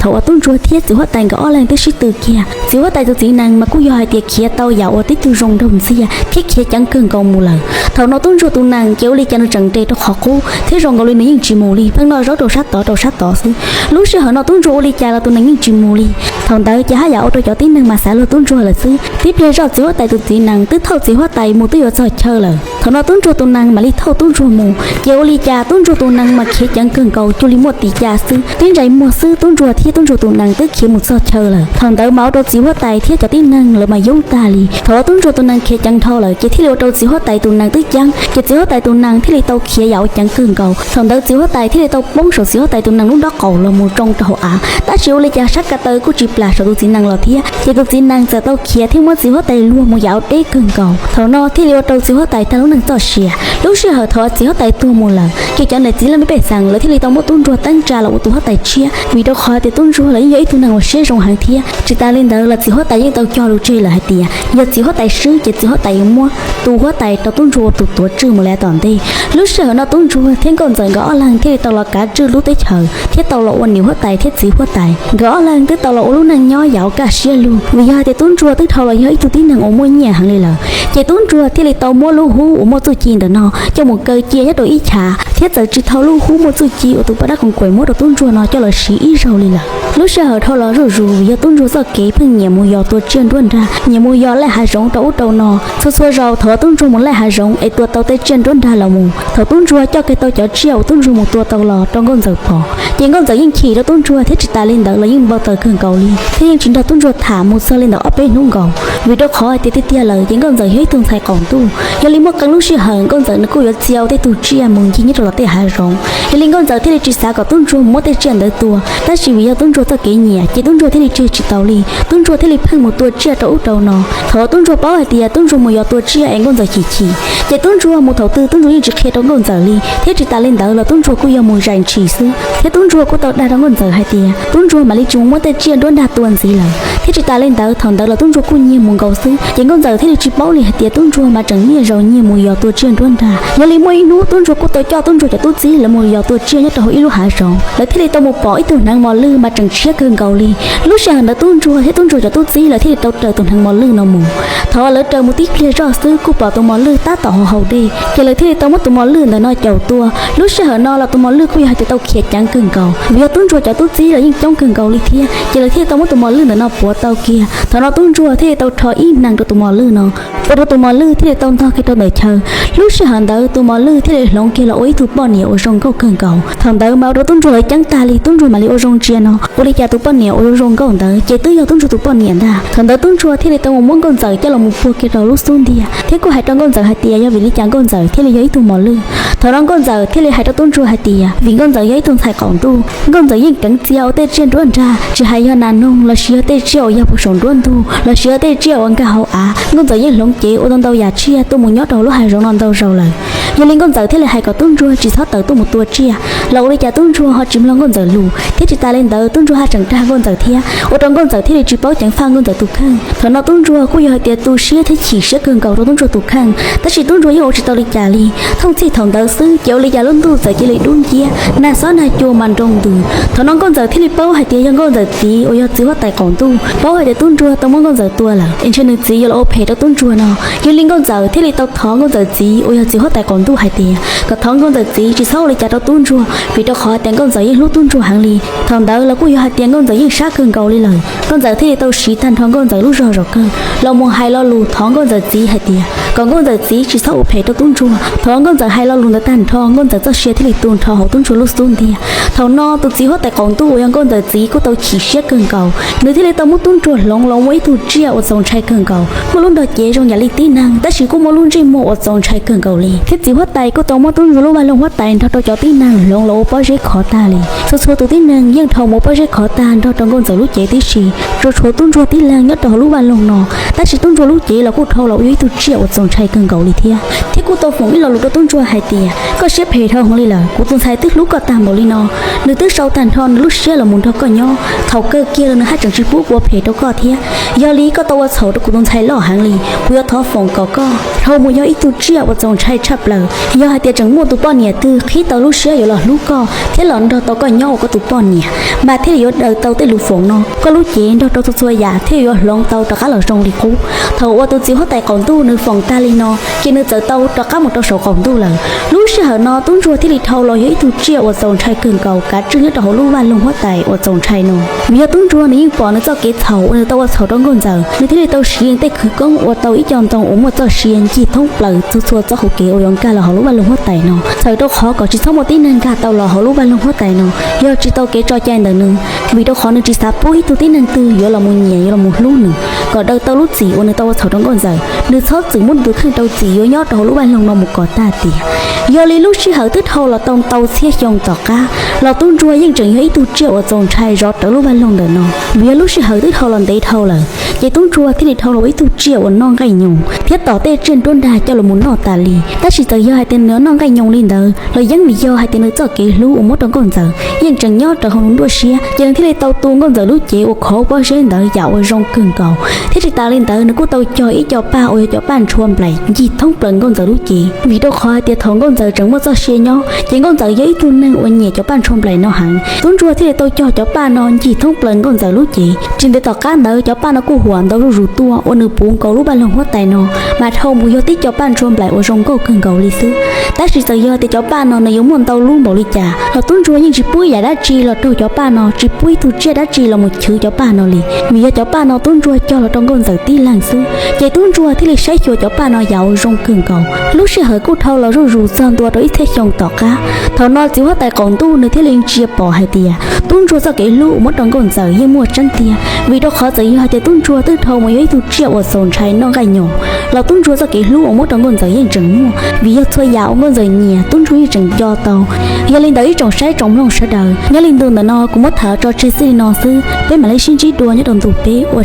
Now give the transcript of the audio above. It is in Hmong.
Thaum uas tub ntsuag thiab txiv huab tais nkawd ob leeg twb sib tw kiag, txiv huab tais tus txiv nees mas kuj yog hais tias khiav tau yam uas tib tug zoo nraug ntxiag thiab khiav ceev kawg nkaus mus lawm. Thaum no tub ntsuag tus nees ces ua li cas nws tseem nres rau qhov qub thiab zoo nkaus li nws yeej tsis mus li, pheej noj zaub rau sab tod rau sab tod xwb. Lub sij hawm no tub ntsuag ua li cas los tus nees yeej tsis mus li. Thaum ntawd ces haj yam ua rau cov tib neeg mas xav luag tub ntsuag lawm xwb. Tib pliag zoj txiv huab tais tus txiv nees twb thauj txiv huab tais mus twb yuav txog chaw lawm. Thaum no tub ntsuag tus nees mam li thauj tub ntsuag mus, ces ua li cas tub ntsuag tus nees mas khiav ceev kawg nkaus cuag li muaj tis ca xwb. Tib ntsais muag xwb tub ntsuag thiab tub ntsuag tus nees twb khiav mus txog chaw lawm. Thaum ntawd mas ua rau txiv huab tais thiab cov tib neeg lawv mas yoob tag li. Thaum uas tub ntsuag tus nees khiav ceev dhau lawm ces thiaj li ua rau txiv huab tais tus nees twb ceeb, ces txiv huab tais tus nees thiaj li tau khiav yam uas ceev kawg nkaus. Thaum ntawd txiv huab tais thiaj li tau poob saum txiv huab tais tus nees lub nrob qaum los mus tsoo rau hauv av, tab sis ua li cas sab ko taw kuj tsis plam saum tus txiv nees los thiab, ces tus txiv nees txawm tau khiav thiab muab txiv huab tais luag mus yam uas deb kawg nkaus. Thaum no thiaj li ua rau txiv huab tais tag lub neej txoj sia. Lub sij hawm thaum uas txiv huab tais tuag mus lawm, ces cov niam txiv leej pej xeem lawv thiaj li tau muab tub ntsuag teeb tsa los ua tus huab tais tshiab, vim rau qhov tias tub ntsuag los yeej yog ib tug neeg uas siab zoo heev thiab. Tsis tas li ntawd los txiv huab tais yeej tau cog lus tseg lawm hais tias yog txiv huab tais swb ces txiv huab tais yuav muab tus huab tais rau tub ntsuag ua tus tuav tswj mus li tom ntej. Lub sij hawm no tub ntsuag thiab nkauj ntxawm nkawd ob leeg thiaj li tau los kav tswj lub teb chaws thiab tau los ua niam huab tais thiab txiv huab tais. Nkawd ob leeg twb tau los ua lub neej nyob yam uas kaj siab lug, vim yog hais tias tub ntsuag twb dhau los yog ib tug tib neeg uas muaj nyiaj heev li lawm. Ces tub ntsuag thiaj li tau muab lub hub uas muaj txuj ci ntawm no coj mus kaw cia nyob rau ib chav, thiab txawm tsis thau lub hub muaj txuj ci uas tus poj dab koom kuem muab rau tub ntsuag no coj los siv ib zaug li lawm. Lub sij hawm dhau los zuj zus vim yog tub ntsuag txoj kev pheej nyiam mus yos tua tsiaj nruab nrag, nyiam mus yos laij hav zoov rau ub rau no. Txhua txhua zaus thaum uas tub ntsuag mus laij hav zoov es tua tau tej tsiaj nruab nrag los mus, thaum tub ntsuag coj kiag tau cov tsiaj uas tub ntsuag mus tua tau los rau nkauj ntxawm pom, ces nkauj ntxawm yeej chim rau tub ntsuag thiab tsis tas li ntawd los yeej npau taws kawg nkaus li, thiab yeej tsis nrog tub ntsuag tham mus txog li ntawm ob peb hnub nkaus. Vim rau qhov hais tias tiag tiag lawm ces nkauj ntxawm yog ib tug ntxhais qaum ntuj, yog li muaj qee lub sij hawm nkauj ntxawm nws kuj yuav txia ua tej tug tsiaj mus ncig nyob rau tom tej hav zoov. Yog li nkauj ntxawm thiaj li tsis xav kom tub ntsuag mus muab tej tsiaj ntawd tua, tab sis vim yog tub ntsuag txoj kev nyiam ces tub ntsuag thiaj li tseg tsis tau li, tub ntsuag thiaj li pheej mus tua tsiaj rau ub rau no. Thaum uas tub ntsuag paub hais tias tub ntsuag mus yos tua tsiaj es nkauj ntxawm chim chim, ces tub ntsuag mus thaum twg tub ntsuag yeej tsis qhia rau nkauj ntxawm li, thiab tsis tas li ntawd los tub ntsuag kuj yog mus zais ntshis xwb, thiab tub ntsuag kuj tau dag rau nkauj ntxawm hais tias tub ntsuag mam li tsis mus muab tej tsiaj nruab nrag tua ntxiv lawm, thiab tsis tas li ntawd thaum ntawd los tub ntsuag kuj nyiag mus nkaus xwb, ces nkauj ntxawm thiaj li tsis paub li hais tias tub ntsuag mas tseem niaj zaus nyiag mus yos tua tsiaj nruab nrag. Yog li muaj ib hnub tub ntsuag kuj tau coj tub ntsuag cov tub txib lawv mus yos tua tsiaj nyob rau hauv ib lub hav zoov, lawv thiaj li tau mus pom ib tug hneev mos lwj mas tseem tshiab kawg nkaus li. Lub sij hawm ntawd tub ntsuag thiab tub ntsuag cov tub txib lawv thiaj li tau raws tus hneev mos lwj no mus. Thaum uas lawv raws mus tib pliag zoj xwb kuj pom tus mos lwj tab tom haus haus dej, ces lawv thiaj li tau muab tus mos lwj ntawm no caum tua. Lub sij hawm no los tus mos lwj kuj yog hais tias tau khiav ceev kawg nkaus, vim yog tub ntsuag cov tub txib los yeej coob kawg nkaus li thiab, ces lawv thiaj li tau muab tus mos lwj ntawm no puav tau kiag. Thaum no tub ntsuag thiaj li tau rho ib hneev rau tus mos lwj no, ua rau tus mos lwj thiaj li tau ntog kiag rau ntawm chaw. Lub sij hawm ntawd tus mos lwj thiaj li hloov kiag los ua ib tug poj niam uas zoo nkauj kawg nkaus. Thaum ntawd mas ua rau tub ntsuag lawv ceeb tag li, tub ntsuag mam li ua zoo ntsia no, ua li cas tus poj niam uas zoo zoo nkauj ntawd ces twb yog tub ntsuag tus poj niam ntag. Thaum ntawd tub ntsuag thiaj li tau mus muab nkauj ntxawm coj los mus puag kiag rau lub xub ntiag, thiab kuj hais rau nkauj ntxawm hais tias yog vim li cas nkauj ntxawm thiaj li yog ib tug mos lwj. Thaum no nkauj ntxawm thiaj li hais rau tub ntsuag hais tias vim nkauj ntxawm yog ib tug ntxhais qaum ntuj, nkauj ntxawm yeej keev txia ua tej tsiaj nruab nrag, tsis hais yog nas noog los sis yog tej tsiaj uas yog puag saum nruab ntug los sis yog tej tsiaj uas nkag hauv av, nkauj ntxawm yeej hloov cev ua tau ntau yam tsiaj tuaj mus nyob rau hauv lub hav zoov no ntau zaus lawm. Yog li nkauj ntxawm thiaj li hais kom tub ntsuag tsis txhob tawm tuaj mus tua tsiaj, los ua li cas tub ntsuag ho tsis mloog nkauj ntxawm lus, thiab tsis tas li ntawd tub ntsuag haj tseem dag nkauj ntxawm thiab, ua rau nkauj ntxawm thiaj li tsis paub ceev faj nkauj ntxawm tus kheej. Thaum no tub ntsuag kuj yog hais tias tu siab thiab chim siab kawg nkaus rau tub ntsuag tus kheej, tab sis tub ntsuag yeej ua tsis tau li cas li. Thooj txhij thaum ntawd xwb ces ua li cas lub ntuj txawm cia li dub nciab, nag xob nag cua mas nroo ntws. Thaum no nkauj ntxawm thiaj li paub hais tias yog nkauj ntxawm txiv uas yog txiv huab tais qaum ntuj paub hais tias tub ntsuag tau muab nkauj ntxawm tua lawm, es ntshe nws txiv yuav los ua phem rau tub ntsuag no. Yog li nkauj ntxawm thiaj li tau thov nkauj ntxawm txiv uas yog txiv huab tais qaum ntuj hais tias kom thov nkauj ntxawm txiv tsis txhob ua li cas rau tub ntsuag, vim rau qhov tias nkauj ntxawm yeej hlub tub ntsuag heev li. Thaum ntawd los kuj yog hais tias nkauj ntxawm yeej sab kawg nkaus li lawm. Nkauj ntxawm thiaj li tau siv tag nrho nkauj ntxawm lub zog zaum kawg los mus hais lo lus thov nkauj ntxawm txiv hais tias kom nkauj ntxawm txiv tsis txhob ua phem rau tub ntsuag. Thaum no nkauj ntxawm hais lo lus ntawd tag nrho, nkauj ntxawm txoj sia thiaj li tu nrho hauv tub ntsuag lub xub ntiag. Thaum no tus txiv huab tais qaum ntuj uas yog nkauj ntxawm txiv kuj tau chim siab kawg nkaus, nws thiaj li tau muab tub ntsuag hloov los ua ib tug tsiaj uas txaus ntshai kawg nkaus, muaj lub nrog cev zoo yam li tib neeg, tab sis kuj muaj lub ntsej muag uas txaus ntshai kawg nkaus li. Thiab txiv huab tais kuj tau muab tub ntsuag lub vaj loog huab tais nrog rau cov tib neeg hloov los ua pob zeb khov tag li. Txhua txhua tus tib neeg yeej dhau mus ua pob zeb khov tag nrog rau nkauj ntxawm lub cev tib si, tsuas tshuav tub ntsuag tib leeg nyob rau hauv lub vaj loog no. Tab sis tub ntsuag lub cev los kuj dhau los ua ib tug tsiaj uas txaus ntshai kawg nkaus li thiab. Thiab kuj tau foom ib lo lus rau tub ntsuag hais tias Koj siab phem dhau heev li lawm, kuv tus ntxhais twb hlub koj tag npaum li no, nws twb sau tag nrho nws lub siab los mus nrog koj nyob, thaum kawg kiag los nws haj tseem tsis pub ua phem rau koj thiab. Yog li koj tau ua txhaum rau kuv tus ntxhais loj heev li, kuv yuav thov foom kom koj dhau mus yog ib tug tsiaj uas txaus ntshai tshaj plaws. Yog hais tias tseem muaj tus poj niam twg qhib tau lub siab yuav los hlub koj thiab los nrog tau koj nyob ua koj tus poj niam, mas thiaj li yuav daws tau tej lus foom no, koj lub cev nrog rau txhua txhua yam thiaj yuav hloov tau rov qab los zoo li qub. Thaum uas tus txiv huab tais qaum ntuj nws foom tag li no, ces nws txawm tau rov qab mus rau saum qaum ntuj lawm. Lub sij hawm no tub ntsuag thiaj li dhau los yog ib tug tsiaj uas txaus ntshai kawg nkaus kav tswj nyob rau hauv lub vaj loog huab tais uas txaus ntshai no. Vim yog tub ntsuag nws yeej pom nws txoj kev txhaum uas nws tau ua txhaum rau nkauj ntxawm, nws thiaj li tau siv tej khwv koob ua tau ib co ntoo uas muaj txoj sia ncig thoob plaws txhua txhua txoj hauv kev uas yuav nkag los hauv lub vaj loog huab tais no, txhawm rau qhov kom tsis txhob muaj tib neeg nkag tau los hauv lub vaj loog huab tais no yog tsis tau kev tso cai ntawm nws. Vim rau qhov nws tsis xav pub ib tug tib neeg twg yuav los mus nyiam yuav los mus hlub nws, kom daws tau lub txim uas nws tau ua txhaum rau nkauj ntxawm. Nws txhob txwm muab nws tus kheej rau txim yuav nyob rau hauv lub vaj loog no mus kom tag tias. Yog li lub sij hawm twb dhau los tau ntau txhiab xyoo tom qab los tub ntsuag yeej tseem yog ib tug tsiaj uas txaus ntshai zov rawv lub vaj loog ntawm no. Vim yog lub sij hawm twb dhau los ntev dhau lawm, ces tub ntsuag thiaj li dhau los ua ib tug tsiaj uas noj nqaij nyoos thiab tom tej tsiaj nruab nrag coj los mus noj tas li. Tab sis txawm yog hais tias nws noj nqaij nyoos li ntawd los yeej vim yog hais tias nws txoj kev hlub uas muab rau nkauj ntxawm yeej tseem nyob rau hauv nws nruab siab, ces nws thiaj li tau tu nkauj ntxawm lub cev uas khov pob zeb ntawd yam uas zoo kawg nkaus. Thiab tsis tas li ntawd nws kuj tau cog ib co paj uas yog cov paj ntshua nplaim ncig thoob plaws nkauj ntxawm lub cev. Vim rau qhov hais tias thaum nkauj ntxawm tseem muaj txoj sia nyob ces nkauj ntxawm yog ib tug neeg uas nyiam cov paj ntshua nplaim no heev. Tub ntsuag thiaj li tau cog cov paj no ncig thoob plaws nkauj ntxawm lub cev. Tsis ntev tom qab ntawd cov paj no kuj huam ntau zuj zus tuaj uas nws puv nkaus lub vaj loog huab tais no mas dhau mus yog tib co paj ntshua nplaim uas zoo nkauj kawg nkaus li xwb. Tab sis txawm yog tias cov paj no nws yuav muaj ntau lub npaum li cas los tub ntsuag yeej tsis pub ib yam dab tsi los raug cov paj no, tsis pub ib tug tsiaj dab tsi los mus chwv cov paj no li. Vim yog cov paj no tub ntsuag cog los rau nkauj ntxawm tib leeg xwb, ces tub ntsuag thiaj li saib xyuas cov paj no yam uas zoo kawg nkaus. Lub sij hawm kuj dhau los zuj zus txog ntua rau ib txhiab xyoo tom qab. Thaum no txiv huab tais qaum ntuj nws thiaj li ntsia pom hais tias tub ntsuag txoj kev hlub uas muab rau nkauj ntxawm yeej muaj tseeb tiag. Vim rau qhov txawm yog hais tias tub ntsuag twb dhau mus yog ib tug tsiaj uas txaus ntshai noj nqaij nyoos los tub ntsuag txoj kev hlub uas muab rau nkauj ntxawm yeej tseem muaj, vim yog txhua yam uas nkauj ntxawm nyiam tub ntsuag yeej tseem nco tau. Yog li ntawd ib tsoom saib tsoom mloog sawv daws, nyob li ntu ntawm no kuv muab tham tso tseg xwb li no xwb, peb mam li sib ntsib dua nyob rau ntu peb ua